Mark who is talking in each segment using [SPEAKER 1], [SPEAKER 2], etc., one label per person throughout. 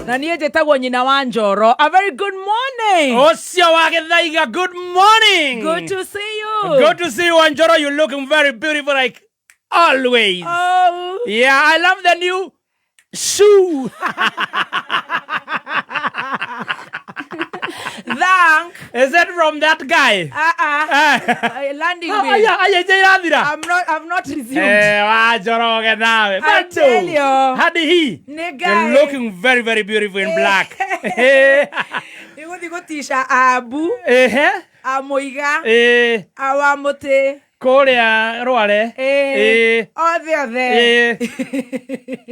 [SPEAKER 1] Na niĩ njĩtagwo nyina wa Njoro. A very good morning.
[SPEAKER 2] Ũcio wa Gĩthaiga, good morning.
[SPEAKER 1] Good to see you.
[SPEAKER 2] Good to see you, Wanjoro. You looking very beautiful like always.
[SPEAKER 1] Oh.
[SPEAKER 2] Yeah, I love the new shoe.
[SPEAKER 1] Thank.
[SPEAKER 2] Is it from that guy?
[SPEAKER 1] Uh-uh. Landing me.
[SPEAKER 2] Aya, aya, irathira.
[SPEAKER 1] I've not resumed.
[SPEAKER 2] Eh, Wanjoroge nawe.
[SPEAKER 1] I
[SPEAKER 2] Bado.
[SPEAKER 1] tell you.
[SPEAKER 2] Hadi hii.
[SPEAKER 1] Nĩ
[SPEAKER 2] You're
[SPEAKER 1] Ngai.
[SPEAKER 2] looking very, very beautiful in black.
[SPEAKER 1] Nĩgũthiĩ gũtica ambu
[SPEAKER 2] Ehe.
[SPEAKER 1] amũiga
[SPEAKER 2] Eh,
[SPEAKER 1] awa mũtĩ
[SPEAKER 2] kũrĩa Rware.
[SPEAKER 1] Eh, othe othe.
[SPEAKER 2] Eh.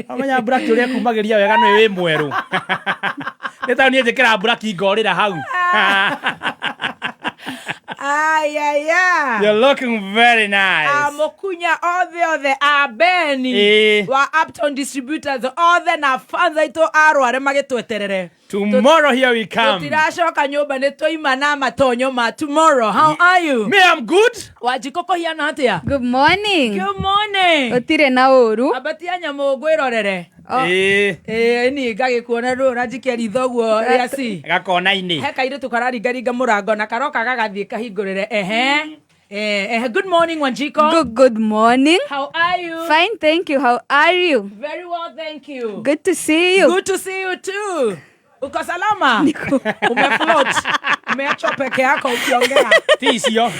[SPEAKER 2] Amenya mburaki ũrĩa kumagĩria wega nĩ wĩ mwerũ. Nĩ ta niĩ njĩkĩra mburaki ngorĩra hau.
[SPEAKER 1] Ayaya.
[SPEAKER 2] You're looking very nice.
[SPEAKER 1] Amũkunya othe othe a Beni wa Uptown Distributors othe na fans aitũ a Rware magĩtweterere.
[SPEAKER 2] Tomorrow here we come.
[SPEAKER 1] Tũtiracoka nyũmba nĩ twaima na matonyo ma tomorrow. How are you?
[SPEAKER 2] Me, I'm good.
[SPEAKER 1] Wanjikũ kũhiana atĩa?
[SPEAKER 3] Good morning.
[SPEAKER 1] Good morning.
[SPEAKER 3] Ũtirĩ na ũru.
[SPEAKER 1] Ambatia nyamũ ngwĩrorere.
[SPEAKER 3] Oh.
[SPEAKER 1] Ĩĩ niĩ ngagĩkuona rũ ũranjikia ritho ũguo rĩa C.
[SPEAKER 2] Gakona-inĩ.
[SPEAKER 1] He kairĩtu kararingaringa mũrango na karoka gagathiĩ kahingũrĩre ehe. Eh, good morning, Wanjiko.
[SPEAKER 3] Good morning.
[SPEAKER 1] How are you?
[SPEAKER 3] Fine, thank you. How are you?
[SPEAKER 1] Very well, thank you.
[SPEAKER 3] Good to see you.
[SPEAKER 1] Good to see you too. Uko salama? Umefloat. Umeachwa peke yako ukiongea.
[SPEAKER 2] Ti icio.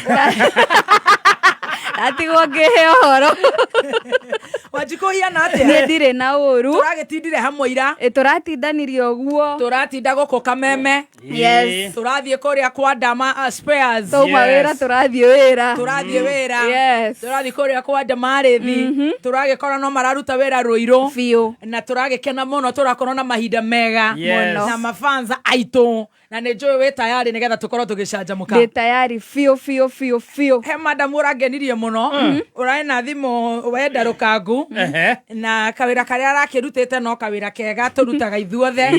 [SPEAKER 3] Ndatigwo ngĩhe ũhoro.
[SPEAKER 1] Wanjikũ hiana
[SPEAKER 3] Niĩ
[SPEAKER 1] atĩa?
[SPEAKER 3] ndirĩ na ũru.
[SPEAKER 1] Tũragĩtindire hamwe ira.
[SPEAKER 3] Ĩ, tũratindanirie ũguo.
[SPEAKER 1] Tũratinda gũkũ Kameme.
[SPEAKER 3] Yes.
[SPEAKER 1] Tũrathiĩ kũrĩa kwa Dama Spares.
[SPEAKER 3] Twauma wĩra tũrathiĩ wĩra.
[SPEAKER 1] Tũrathiĩ wĩra.
[SPEAKER 3] Yes.
[SPEAKER 1] Tũrathiĩ kũrĩa kwa Ndamarĩthi. Tũragĩkora no mararuta wĩra Rũirũ.
[SPEAKER 3] Biũ.
[SPEAKER 1] Na tũragĩkena mũno tũrakorwo na mahinda mega.
[SPEAKER 2] Yes.
[SPEAKER 3] Mũno.
[SPEAKER 1] Na mafanza aitũ. Na nĩ njũĩ wĩ tayari nĩgetha tũkorwo tũgĩcanjamũka.
[SPEAKER 3] Ndĩ tayari biũ biũ biũ biũ.
[SPEAKER 1] He madam ũrangenirie mũno. Ũrarĩ na thimũ wenda rũkangu. Na kawĩra karĩa arakĩrutĩte no kawĩra kega tũrutaga ithuothe.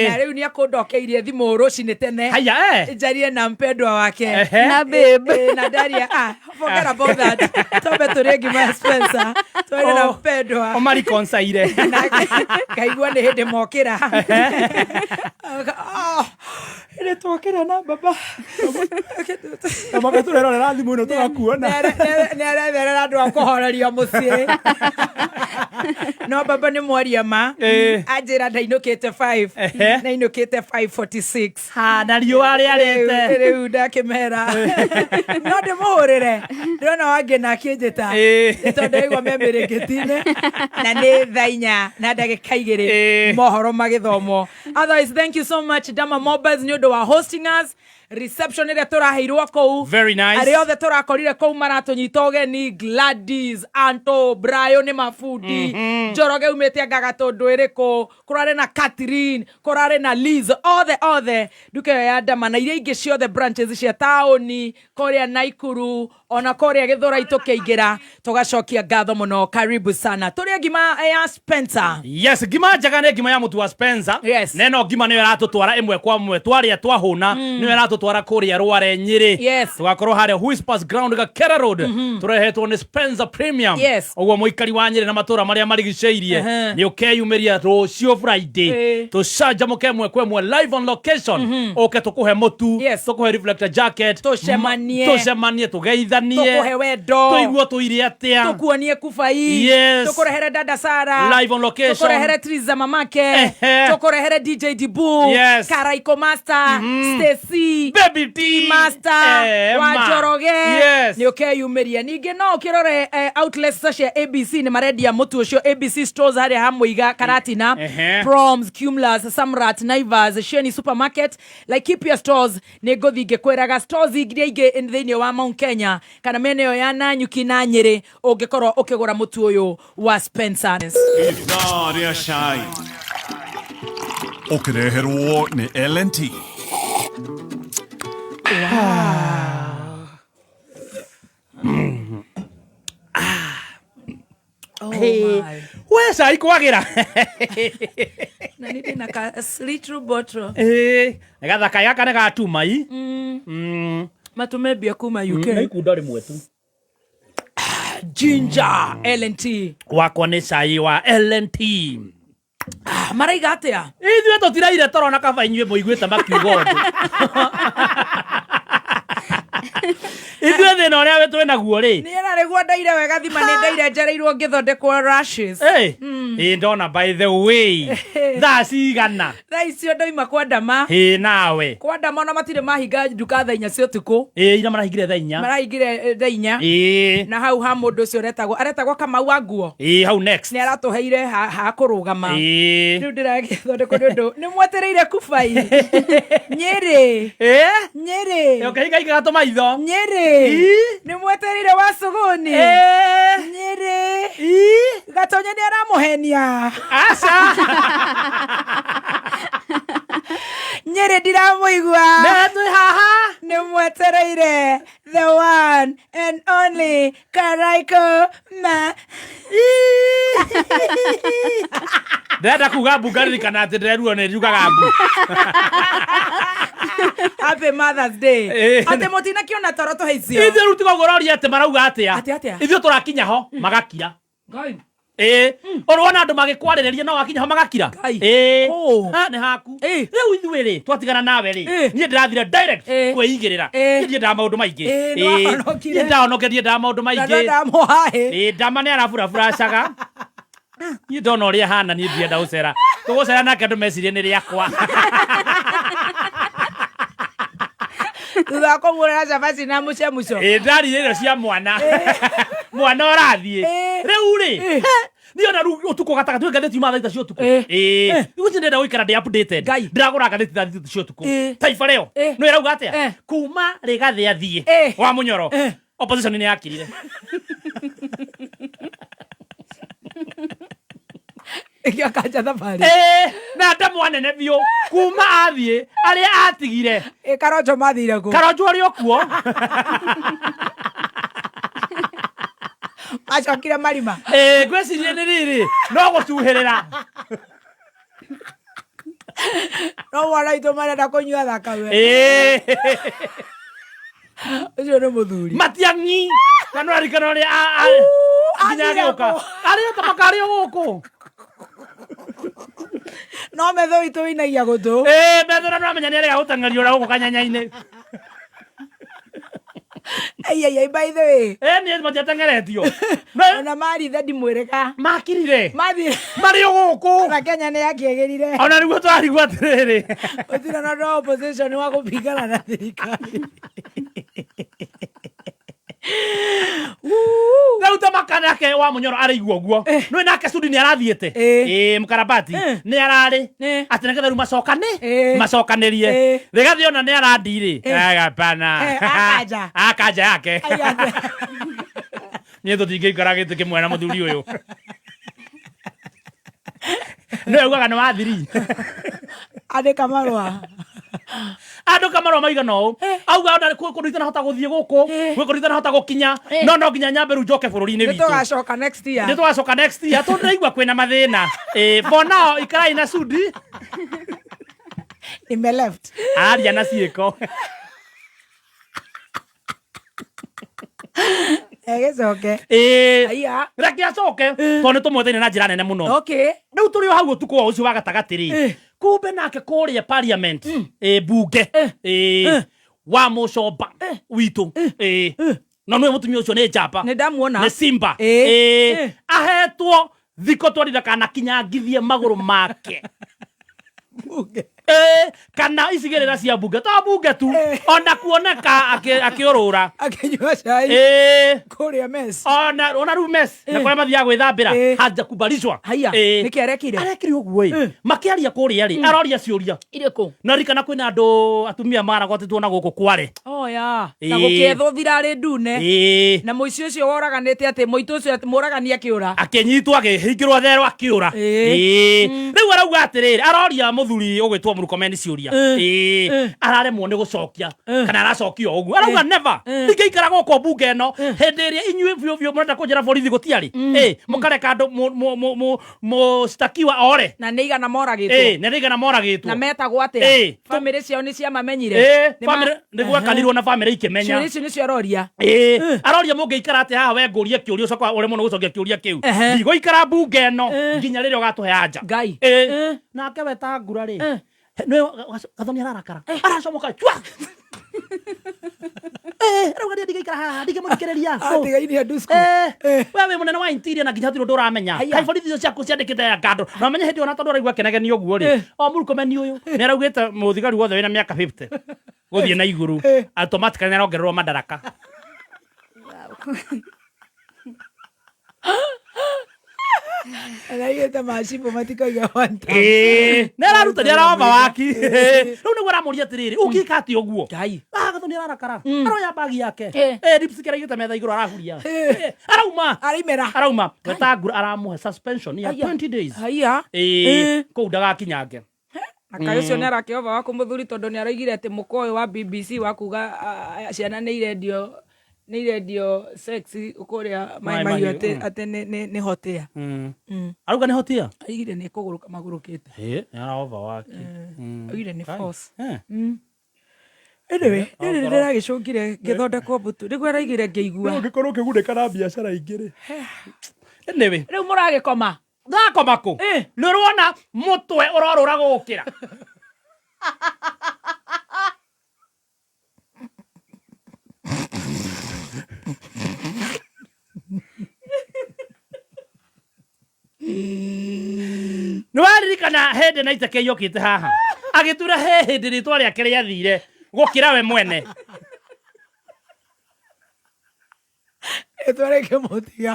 [SPEAKER 1] Na rĩu nĩ akũndokeirie thimũ rũcinĩ tene.
[SPEAKER 2] Haya eh.
[SPEAKER 1] Njarie na mpendwa wake.
[SPEAKER 3] Na babe.
[SPEAKER 1] Na ndaria, ah, forget about that. Twambe tũrĩe ngima ya Spencer. Twarie na mpendwa.
[SPEAKER 2] Omarikonsaire.
[SPEAKER 1] Na ngaigua nĩ hĩndĩ mokĩra. Oh, hĩndĩ twokĩra na baba.
[SPEAKER 2] Amaka tũrerorera thimũ ĩno tũgakuona.
[SPEAKER 1] Nĩ aretherera andũ a kũhoreria mũciĩ. No baba nĩ mwaria ma. Anjĩra ndainũkĩte 5. Ndainũkĩte 5:46.
[SPEAKER 2] Ha, na riũa rĩarĩte.
[SPEAKER 1] Rĩu ndakĩmera no ndĩmũhũrĩre ndĩrona wangĩ na akĩnjĩta nĩ tondũ aigua me mĩrĩngĩti-inĩ na nĩ thaa 4 na ndagĩka 2 mohoro magĩthomwo. Otherwise, thank you so much Dama Mobiles nĩ ũndũ wa hosting us reception ĩrĩa tũraheirwo kũu.
[SPEAKER 2] Very nice.
[SPEAKER 1] Arĩa othe tũrakorire kũu maratũnyita ũgeni, Gladys, Anto, Brayo nĩ mabundi, Njoroge umĩte anga gatũndũ ĩrĩkũ, kũrarĩ na Catherine, kũrarĩ na Liz, othe othe nduka ĩyo ya Dama na iria ingĩ ciothe branches cia taũni kũrĩa Naikuru ona kũrĩa Gĩthũrai tũkĩingĩra tũgacokia ngatho mũno. Karibu sana tũrĩe ngima ya Spencer.
[SPEAKER 2] Yes, ngima njega nĩ ngima ya mũtu wa Spencer.
[SPEAKER 1] Yes.
[SPEAKER 2] Na ĩno ngima nĩyo ĩratũtwara ĩmwe kwa ĩmwe twarĩa twahũna, nĩyo ĩratũtwara kũrĩa Rware Nyĩrĩ.
[SPEAKER 1] Yes.
[SPEAKER 2] Tũgakorwo harĩa Whispers Ground Gakera Road. Tũrehetwo nĩ Spencer Premium.
[SPEAKER 1] Yes.
[SPEAKER 2] Ũguo mũikari wa Nyĩrĩ na matũra marĩa marigicĩirie nĩ ũkeyumĩria rũciũ Friday. Tũcanjamũke ĩmwe kwa ĩmwe live on location. Ũke tũkũhe mũtu, tũkũhe reflector jacket,
[SPEAKER 1] Tũcemanie.
[SPEAKER 2] Tũcemanie tũgeithanie.
[SPEAKER 1] Tũkũhe wendo.
[SPEAKER 2] Tũigue tũire atĩa.
[SPEAKER 1] Tũkuonie kubai.
[SPEAKER 2] Yes.
[SPEAKER 1] Tũkũrehere dada Sara.
[SPEAKER 2] Live on location.
[SPEAKER 1] Tũkũrehere Triza mamake. Tũkũrehere DJ Dibu.
[SPEAKER 2] Yes.
[SPEAKER 1] Karaiko Master, Stacy
[SPEAKER 2] Baby T
[SPEAKER 1] Master
[SPEAKER 2] Ma.
[SPEAKER 1] wa Njoroge.
[SPEAKER 2] Yes.
[SPEAKER 1] Nĩ ũkeyumĩria ningĩ no ũkĩrore outlets cia ABC nĩ marendia mũtu ũcio ABC stores harĩa ha Mũiga Karatina, Proms, Cumulus, Samrat, Naivas, Sheni Supermarket, Laikipia stores nĩ ngũthiĩ ngĩkwĩraga stores iria ingĩ thĩinĩ wa Mount Kenya kana mĩena ĩyo ya Nanyuki na Nyĩrĩ ũngĩkorwo ũkĩgũra mũtu ũyũ wa Spencer.
[SPEAKER 4] Ithaa rĩa cai ũkĩreherwo nĩ L&T.
[SPEAKER 1] Oh my.
[SPEAKER 2] We cai kwagĩra.
[SPEAKER 1] Na nĩ ndĩna ka little bottle.
[SPEAKER 2] Ĩĩ, nĩ gathaka gaka nĩ gatumai.
[SPEAKER 1] Matũme mbia kuma UK.
[SPEAKER 2] Na ikunda rĩmwe tu.
[SPEAKER 1] Ginger L&T.
[SPEAKER 2] Wakwa nĩ cai wa L&T.
[SPEAKER 1] Maraiga atia?
[SPEAKER 2] Ithuĩ tũtiraire toro na kaba inyuĩ mũiguĩte makiuga ũndũ. Ithuĩ thĩna ũrĩa twĩ naguo rĩ,
[SPEAKER 1] Niĩ na nĩguo ndaire wega thima nĩ ndaire njereirwo ngĩthondekwo rashes.
[SPEAKER 2] Ĩ, ĩ ndona by the way thaa cigana?
[SPEAKER 1] Thaa icio ndoima kwa ndama.
[SPEAKER 2] Ĩ nawe.
[SPEAKER 1] Kwa ndama ona matirĩ mahinga nduka thaa 4 cia ũtukũ.
[SPEAKER 2] Ĩ ira marahingire thaa 4.
[SPEAKER 1] Marahingire thaa 4.
[SPEAKER 2] Ĩ.
[SPEAKER 1] Na hau ha mũndũ ũcio aretagwo aretagwo Kamau wa nguo.
[SPEAKER 2] Ĩ hau next.
[SPEAKER 1] Nĩ aratũheire ha kũrũgama.
[SPEAKER 2] Ĩ.
[SPEAKER 1] Rĩu ndĩragĩthondekwo nĩ ũndũ nĩ mwetereire kubai. Nyĩrĩ.
[SPEAKER 2] Ĩ.
[SPEAKER 1] Nyĩrĩ.
[SPEAKER 2] Ũkĩhinga hingaga tũmaitho.
[SPEAKER 1] Nyĩrĩ.
[SPEAKER 2] Ĩ.
[SPEAKER 1] Nĩ mwetereire wa cuguni.
[SPEAKER 2] Ĩ.
[SPEAKER 1] Nyĩrĩ.
[SPEAKER 2] Ĩ.
[SPEAKER 1] Gatonye nĩ aramũhenia.
[SPEAKER 2] Aca.
[SPEAKER 1] Nyĩrĩ ndiramũigua.
[SPEAKER 2] Nĩ twĩ haha.
[SPEAKER 1] Nĩ mwetereire the one and only Karaiko ma.
[SPEAKER 2] Ndĩrenda kuga mbu ngaririkana atĩ ndĩreruo nĩ riugaga mbu.
[SPEAKER 1] Happy Mother's Day.
[SPEAKER 2] Ĩ.
[SPEAKER 1] Atĩ mũtinakĩona toro tũhe icio.
[SPEAKER 2] Ithuĩ rĩu tiga ũguo ũroria atĩ marauga atĩa.
[SPEAKER 1] Atĩa, atĩa?
[SPEAKER 2] Ithuĩ tũrakinya ho magakira.
[SPEAKER 1] Ngai.
[SPEAKER 2] Ĩ. Ũrona andũ magĩkwarĩrĩria no wakinya ho magakira.
[SPEAKER 1] Ngai.
[SPEAKER 2] Ĩ.
[SPEAKER 1] Kũ?
[SPEAKER 2] Ha, nĩ haku.
[SPEAKER 1] Ĩ.
[SPEAKER 2] Rĩu ithuĩ rĩ twatigana nawe rĩ
[SPEAKER 1] Ĩ.
[SPEAKER 2] niĩ ndĩrathire direct
[SPEAKER 1] Ĩ.
[SPEAKER 2] kwĩigĩrĩra.
[SPEAKER 1] Ĩ.
[SPEAKER 2] Niĩ ndiendaga maũndũ maingĩ.
[SPEAKER 1] Ĩ, nĩ
[SPEAKER 2] Ĩ.
[SPEAKER 1] wahonokire.
[SPEAKER 2] Niĩ ndahonokire ndiendaga maũndũ
[SPEAKER 1] Na
[SPEAKER 2] maingĩ.
[SPEAKER 1] ndamũhaĩ.
[SPEAKER 2] Ĩ ndama nĩ araburaburacaga. Niĩ ndona ũrĩa hana niĩ ndienda gũcera. Tũgũcera nake andũ mecirie nĩ rĩakwa.
[SPEAKER 1] Thutha wa kũmũrĩra cabaci na mũcemuco.
[SPEAKER 2] Ĩ ndarire irio cia mwana. Mwana ũrathiĩ.
[SPEAKER 1] Ĩ.
[SPEAKER 2] Rĩu rĩ
[SPEAKER 1] Ĩ.
[SPEAKER 2] niĩ ona rĩu ũtukũ gatagatĩ ngathĩti yuma thaa 3 cia ũtukũ.
[SPEAKER 1] Ĩ.
[SPEAKER 2] Ĩ. Rĩu ũcio ndĩrenda gũikara ndĩ updated.
[SPEAKER 1] Ngai.
[SPEAKER 2] Ndĩragũra ngathĩti thaa 3 cia ũtukũ.
[SPEAKER 1] Ĩ.
[SPEAKER 2] Taifa Leo.
[SPEAKER 1] Ĩ.
[SPEAKER 2] Nĩ ĩrauga atĩa?
[SPEAKER 1] Ĩ.
[SPEAKER 2] Kuma Rigathĩ athiĩ
[SPEAKER 1] Ĩ.
[SPEAKER 2] wa Mũnyoro.
[SPEAKER 1] Ĩ.
[SPEAKER 2] Opposition nĩ yakirire.
[SPEAKER 1] Ĩkĩo akanja thabarĩ.
[SPEAKER 2] Ĩ, na ndemwa nene biũ kuma athiĩ arĩa atigire
[SPEAKER 1] Ĩ Karonjo mathire kũ?
[SPEAKER 2] Karonjo arĩ o kuo.
[SPEAKER 1] Macokire marima.
[SPEAKER 2] Ĩ, ngwĩciria nĩ rĩrĩ no gũcuhĩrĩra.
[SPEAKER 1] No mwana witũ marenda kũnyua thakame.
[SPEAKER 2] Ĩ.
[SPEAKER 1] Ũcio nĩ mũthuri.
[SPEAKER 2] Matiang'i na nĩ ũrarikana ũrĩa nginya
[SPEAKER 1] athire
[SPEAKER 2] agĩũka
[SPEAKER 1] kũ?
[SPEAKER 2] arĩ o ta makarĩ o gũkũ.
[SPEAKER 1] No metho witũ wĩinagia gũtũ.
[SPEAKER 2] Ĩ, metho na nĩũramenya nĩ arega gũteng'erio ũrĩa gũkũ kanyanya-inĩ.
[SPEAKER 1] Ai ai ai by the way.
[SPEAKER 2] Ĩ, niĩ matiateng'eretio.
[SPEAKER 1] Ona marithe ndimwĩrĩka.
[SPEAKER 2] Makirire.
[SPEAKER 1] Mathire.
[SPEAKER 2] Marĩ o gũkũ.
[SPEAKER 1] Na Kenya nĩ yakĩagĩrire.
[SPEAKER 2] Ona nĩguo twarigwo atĩrĩrĩ.
[SPEAKER 1] Gũtirĩ na ũndũ wa opposition wa kũpingana na thirikari.
[SPEAKER 2] Rĩu ta makanake wa Mũnyoro araigua ũguo. Nĩũĩ nake Sudi nĩ arathiĩte.
[SPEAKER 1] Ĩ.
[SPEAKER 2] Ĩ, mũkarabati. Nĩ ararĩ.
[SPEAKER 1] Ĩ.
[SPEAKER 2] Atĩ nĩgetha rĩu macokane.
[SPEAKER 1] Ĩ.
[SPEAKER 2] Macokanĩrie.
[SPEAKER 1] Ĩ.
[SPEAKER 2] Rĩgathĩ ona nĩ arandi rĩ. Hapana.
[SPEAKER 1] Ĩ, akanja.
[SPEAKER 2] Akanja yake.
[SPEAKER 1] Ai, ate.
[SPEAKER 2] Niĩ tũtingĩikara gĩtĩ kĩmwe na mũthuri ũyũ. Nĩwe ugaga nĩ wathiri.
[SPEAKER 1] Andĩka marũa.
[SPEAKER 2] Andũ kamarũa maigana ũũ. Auga ona kwĩ kũndũ itanahota gũthiĩ gũkũ. Gwĩ kũndũ itanahota gũkinya. No nginya nyambe rĩu njoke bũrũri-inĩ
[SPEAKER 1] Nĩ
[SPEAKER 2] witũ.
[SPEAKER 1] tũgacoka next year.
[SPEAKER 2] Nĩ tũgacoka next year tondũ ndĩraigua kwĩna mathĩna. Ĩ, for now ikarai na Sudi.
[SPEAKER 1] Nime left.
[SPEAKER 2] Aria na ciĩko.
[SPEAKER 1] Egĩcoke.
[SPEAKER 2] Ĩ.
[SPEAKER 1] Aya.
[SPEAKER 2] Reke acoke tondũ nĩ tũmweteire na njĩra nene mũno.
[SPEAKER 1] Okay.
[SPEAKER 2] Rĩu tũrĩ o hau ũtukũ wa ũcio wa gatagatĩ rĩ. Kumbe nake kũrĩa parliament ĩ bunge ĩ wa mũcomba witũ ĩ no nĩwe mũtumia ũcio nĩ njamba.
[SPEAKER 1] Nĩ ndamuona.
[SPEAKER 2] Nĩ simba.
[SPEAKER 1] Ĩ.
[SPEAKER 2] Ĩ. Ahetwo thikũ twarira kana kinyangithie magũrũ make.
[SPEAKER 1] Bunge.
[SPEAKER 2] Ĩ, kana icigĩrĩra cia bunge to bunge tu ona kuoneka akĩũrũra.
[SPEAKER 1] Akĩnyua cai.
[SPEAKER 2] Ĩ.
[SPEAKER 1] Kũrĩa mess.
[SPEAKER 2] Ona ona rĩu mess na kũrĩa mathiaga gwĩthambĩra
[SPEAKER 1] Ĩ.
[SPEAKER 2] hajakubalishwa.
[SPEAKER 1] Haiya.
[SPEAKER 2] Ĩ.
[SPEAKER 1] Nĩkĩ arekire?
[SPEAKER 2] Arekire ũguo ĩ. Makĩaria kũrĩa rĩ aroria ciũria.
[SPEAKER 1] Irĩkũ?
[SPEAKER 2] Na ririkana kwĩna andũ atumia maragwatĩtwo na gũkũ kware.
[SPEAKER 1] Oh ya. Na
[SPEAKER 2] Ĩ.
[SPEAKER 1] gũkĩethwo thirarĩ ndune.
[SPEAKER 2] Ĩ.
[SPEAKER 1] Na mũici ũcio woraganĩte atĩ mũitũ ũcio atĩ mũragani akĩũra.
[SPEAKER 2] Akĩnyitwo akĩhingĩrwo therũ akĩũra.
[SPEAKER 1] Ĩ.
[SPEAKER 2] Ĩ. Rĩu arauga atĩrĩrĩ aroria mũthuri ũgwĩtwo Kĩrutwo Murkomen ciũria ĩĩ araremwo nĩ gũcokia kana aracokia o ũguo arauga never ndingĩikara gũkũ mbunge ĩno hĩndĩ ĩrĩa inyuĩ biũ biũ mũrenda kũnjĩra borithi gũtiarĩ ĩĩ mũkareka andũ mũctakiwa ore
[SPEAKER 1] Na nĩ igana moragĩtwo.
[SPEAKER 2] Ĩĩ na nĩ igana moragĩtwo.
[SPEAKER 1] Na metagwo atĩa?
[SPEAKER 2] Ĩĩ.
[SPEAKER 1] Bamĩrĩ ciao nĩ ciamamenyire?
[SPEAKER 2] Ĩĩ,
[SPEAKER 1] Nĩ ma-
[SPEAKER 2] bamĩrĩ nĩ gwekanirwo na bamĩrĩ ikĩmenya.
[SPEAKER 1] Ciũria icio nĩcio aroria.
[SPEAKER 2] Ĩĩ, aroria mũngĩikara atĩa haha we ngũrie kĩũria ũcoka ũremwo nĩ gũcokia kĩũria kĩu.
[SPEAKER 1] Ehe.
[SPEAKER 2] Ndigũikara mbunge ĩno nginya rĩrĩa ũgatũhe anja.
[SPEAKER 1] Ngai.
[SPEAKER 2] Ĩĩ. Nake Wetangula rĩ, nĩwe Gathoni ararakara. Aracomoka chwa. Ĩĩ, arauga niĩ ndigũikara haha ndingĩmũthikĩrĩria.
[SPEAKER 1] Atigaine andũ
[SPEAKER 2] Eh, we wĩ mũnene wa interior na nginya hatirĩ ũndũ ũramenya
[SPEAKER 1] Haiya.
[SPEAKER 2] kaĩ borithi icio ciaku ciandĩkĩte ya kando na ũmenye hĩndĩ ĩyo ona tondũ araigua akĩnegenia ũguo rĩ o Murkomen ũyũ nĩ araugĩte mũthigari wothe wĩna mĩaka 50 gũthiĩ na igũrũ automatically nĩ arongererwo madaraka.
[SPEAKER 1] Araigĩte macibũ matikaiga one time.
[SPEAKER 2] Ĩĩ, nĩ araruta nĩ araomba waki. Rĩu nĩguo aramũria atĩrĩrĩ, ũngĩka atĩa ũguo?
[SPEAKER 1] Ngai.
[SPEAKER 2] Ah, Gathoni ararakara. Aroya mbagi yake.
[SPEAKER 1] Eh.
[SPEAKER 2] Eh, lipstick araigĩte metha igũrũ arahuria. Eh, arauma.
[SPEAKER 1] Araimera.
[SPEAKER 2] Arauma. Wetangula aramũhe suspension ya
[SPEAKER 1] Haiya.
[SPEAKER 2] 20 days.
[SPEAKER 1] Haiya.
[SPEAKER 2] Ĩĩ, kũu ndagakinyange.
[SPEAKER 1] Na kaĩ ũcio nĩ arakĩova wa kũmũthuri tondũ nĩ araigire atĩ mũkwa ũyũ wa BBC wa kuga ciana nĩ irendio nĩ irendio sex kũrĩa
[SPEAKER 2] Maĩ
[SPEAKER 1] Maĩ Mahiũ
[SPEAKER 2] Mahiũ,
[SPEAKER 1] atĩ atĩ nĩ hotia.
[SPEAKER 2] Arauga nĩ hotia?
[SPEAKER 1] Aigire nĩ kũgũrũka magũrũkĩte.
[SPEAKER 2] Ĩĩ, nĩ arahova waki.
[SPEAKER 1] Aigire nĩ force.
[SPEAKER 2] Eh.
[SPEAKER 1] Anyway, rĩrĩ ndĩragĩcũngire ngĩthondekwo mbutu nĩguo araigire ngĩigua.
[SPEAKER 2] Ũngĩkorwo ũkĩgunĩka na biacara ingĩ rĩ. Anyway,
[SPEAKER 1] Rĩu mũragĩkoma.
[SPEAKER 2] ndakoma kũ?
[SPEAKER 1] Eh.
[SPEAKER 2] Nĩ ũrona mũtwe ũrorũra gũkĩra. Nĩ waririkana hĩndĩ na iteke yokĩte haha agĩtura he hĩndĩ rĩtwa rĩake rĩathire gũkĩra we mwene.
[SPEAKER 1] Rĩtwa rĩkĩmũtiga.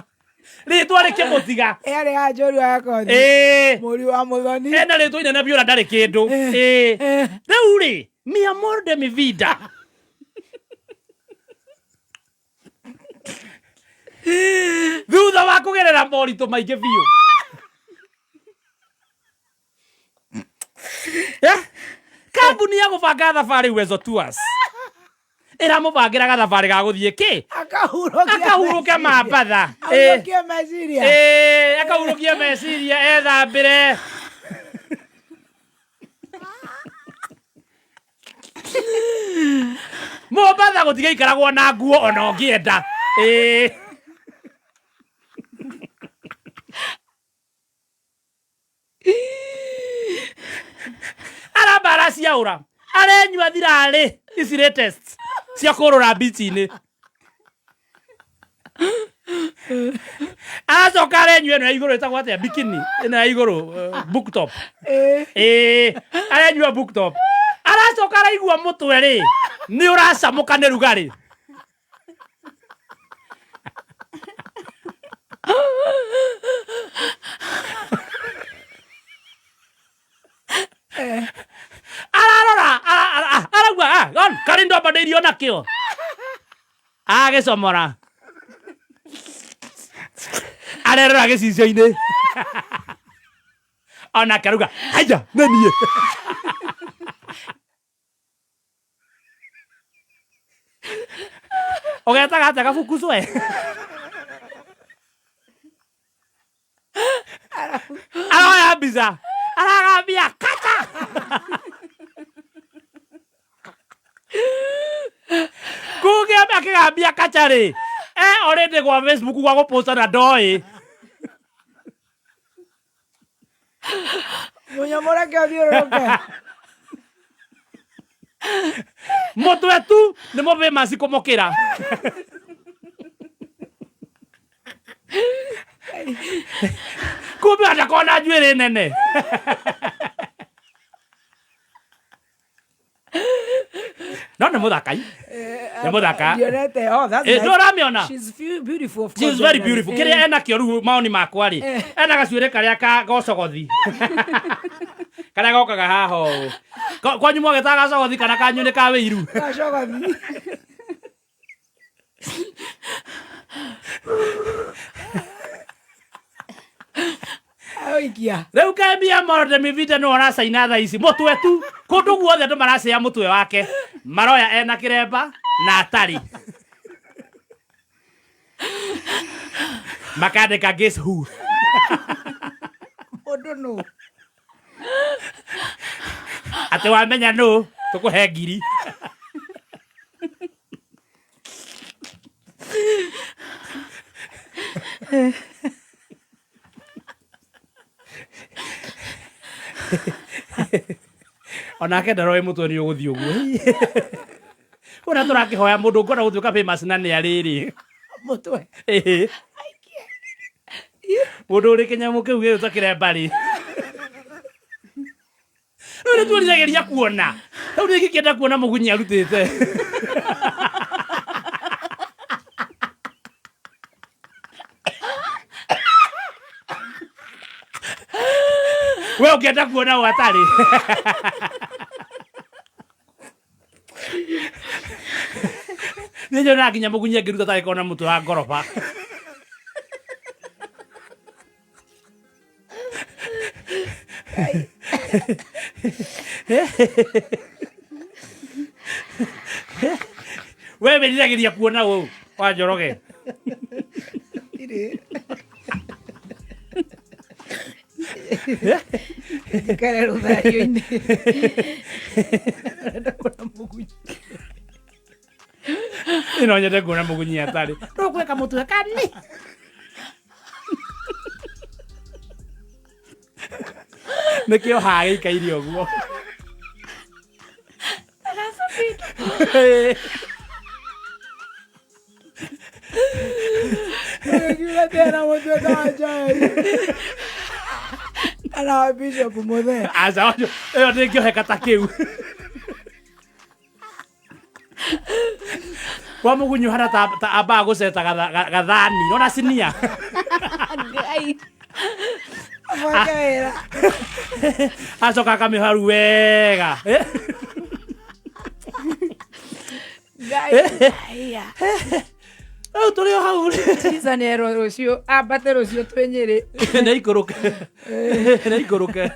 [SPEAKER 2] Rĩtwa rĩkĩmũtiga.
[SPEAKER 1] Yarĩ ya njorua ya kothi.
[SPEAKER 2] Ĩĩ.
[SPEAKER 1] Mũriũ wa Mũthoni.
[SPEAKER 2] Ena rĩtwa inene biũ na ndarĩ kĩndũ. Ĩĩ. Rĩu rĩ, mi amor de mi vida. Thutha wa kũgerera moritũ maingĩ biũ. Eh? Kambuni ya gũbanga thabarĩ Uwezo Tours ĩramũbangĩra gathabarĩ ga gũthiĩ kĩ?
[SPEAKER 1] Akahurũkia.
[SPEAKER 2] Akahurũke Mambatha. Ĩĩ.
[SPEAKER 1] Ahurũkie meciria.
[SPEAKER 2] Ĩĩ, akahurũkie meciria ethambĩre. Mombatha gũtigaikaragwo na nguo ona ũngĩenda. Ĩĩ. Aramba araciaũra arenyua thirarĩ ici latest cia kũrũra mbici-inĩ. Aracoka arenyua ĩno ya igũrũ ĩtagwo atĩa bikini ĩno ya igũrũ book top. Ĩĩ, arenyua book top. Aracoka araigua mũtwe rĩ nĩ ũracamũka nĩ rugarĩ. Ararora arauga karĩ ndombanĩirio nakĩo agĩcomora arerora gĩcicio-inĩ onake arauga haiya nĩ niĩ. Ũgetaga atĩa gabukucwe? Aroya mbica aragambia kata. Kuge akĩgambia kacha rĩ e already gwa Facebook gwa gũposta na ndoĩ.
[SPEAKER 1] Mũnyamũreke ũthiũrũrũke.
[SPEAKER 2] Mũtwe tu nĩ mũbĩmasi kũmũkĩra. Kumbe atakorwo na njuĩrĩ nene. No nĩ mũthaka i. Nĩ mũthaka.
[SPEAKER 1] Ndionete. Oh, that's
[SPEAKER 2] Eh,
[SPEAKER 1] nice.
[SPEAKER 2] ndũramĩona?
[SPEAKER 1] She's beautiful, of
[SPEAKER 2] She is
[SPEAKER 1] course,
[SPEAKER 2] very
[SPEAKER 1] definitely.
[SPEAKER 2] beautiful. Kĩrĩa ena kĩo rĩu maoni makwa rĩ, ena gacuĩrĩ karĩa ka gocogothi. Karĩa gokaga haha ũũ. Kwanyu mwagetaga gacogothi kana kanyu nĩ ka wĩiru?
[SPEAKER 1] Gacogothi. Egũikia.
[SPEAKER 2] Rĩu kembia morodemivita nĩ ũracaina thaa ici mũtwe tu kũndũ guothe andũ maracĩa mũtwe wake maroya ena kĩremba na atarĩ makandĩka guess who.
[SPEAKER 1] Mũndũ nũ?
[SPEAKER 2] Atĩ wamenya nũ tũkũhe ngiri. Onake ndaroĩ mũtwe nĩ ũgũthiĩ ũguo ũrĩa tũrakĩhoya mũndũ ũngĩenda gũtuĩka famous na nĩ arĩrĩ.
[SPEAKER 1] Mũtwe.
[SPEAKER 2] Ĩhĩ. Mũndũ ũrĩ kĩnyamũ kĩu gĩgwĩtwo kĩremba rĩ, rĩu nĩ tuoriragĩria kuona rĩu nĩ ingĩkĩenda kuona mũgunyi arutĩte. We ũngĩenda kuona ũ atarĩ. Nĩ nyonaga nginya mũgunyi angĩruta tarĩ kona mũtwe wa ngoroba. We wĩriragĩria kuona ũ wa Njoroge?
[SPEAKER 1] Njikare rũthario-inĩ. Ndĩrenda kuona mũgunyi.
[SPEAKER 2] Ĩno nyende kuona mũgunyi atarĩ ndũkwĩka mũtwe kani. Nĩkĩo haha gĩikaire ũguo.
[SPEAKER 1] Ũgĩkiuga tena mũtwe ta wa Joel. Kana wa Bishop Mũthee.
[SPEAKER 2] Aca ĩyo ndĩngĩoheka ta kĩu kwa mũgunyu hana ta ambaga gũceta gathani nona sinia.
[SPEAKER 3] Ngai.
[SPEAKER 1] Abange wĩra.
[SPEAKER 2] Acoka akamĩoha ru wega. Eh?
[SPEAKER 1] Ngai. Aya.
[SPEAKER 2] Rĩu tũrĩ o hau.
[SPEAKER 1] Tisa nĩ erwo rũciũ ambate rũciũ twĩ Nyĩrĩ.
[SPEAKER 2] Nĩ ikũrũke, nĩ ikũrũke.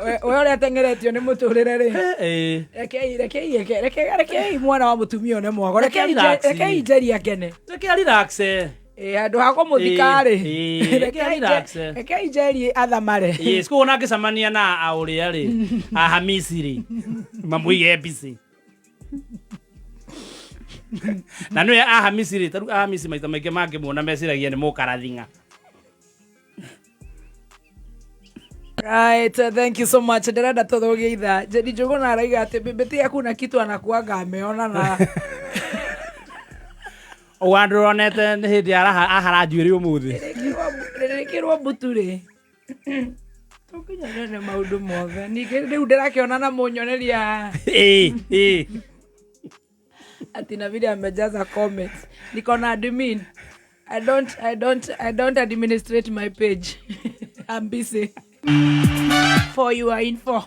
[SPEAKER 1] We ũrĩa atengeretio nĩ mũtũrĩre rĩ.
[SPEAKER 2] Ĩĩ.
[SPEAKER 1] Rekei rekei rekei mwana wa mũtumia one mwago.
[SPEAKER 2] Reke
[SPEAKER 1] Rekei
[SPEAKER 2] relax.
[SPEAKER 1] Rekei Njeri akene.
[SPEAKER 2] Reke relax.
[SPEAKER 1] Ĩ handũ ha kũmũthika rĩ.
[SPEAKER 2] Ĩĩ, reke relax.
[SPEAKER 1] Rekei Njeri athamare.
[SPEAKER 2] Yes, koguo nangĩcemania na aũrĩa rĩ ahamisi rĩ mamũige mbici na nĩwe ahamisi rĩ tarĩu ahamisi maita maingĩ mangĩmuona meciragia nĩ mũkarathinga.
[SPEAKER 1] Right, thank you so much. Ndĩrenda tũthũgie ithaa. Njeri Njũgũna araiga atĩ Bĩbĩti hakuna kitu anakuanga ameona na
[SPEAKER 2] Ũguo andũ ronete nĩ hĩndĩ ahara njuĩrĩ ũmũthĩ.
[SPEAKER 1] Rĩrĩkĩrwo mbutu rĩ. Tũkinyane maũndũ mothe. Ningĩ rĩu ndĩrakĩona na mũnyoneria
[SPEAKER 2] Ĩĩ, ĩĩ.
[SPEAKER 1] Ati na vile amejaza comments. Niko na admin. I don't administrate my page. I'm busy. For your info.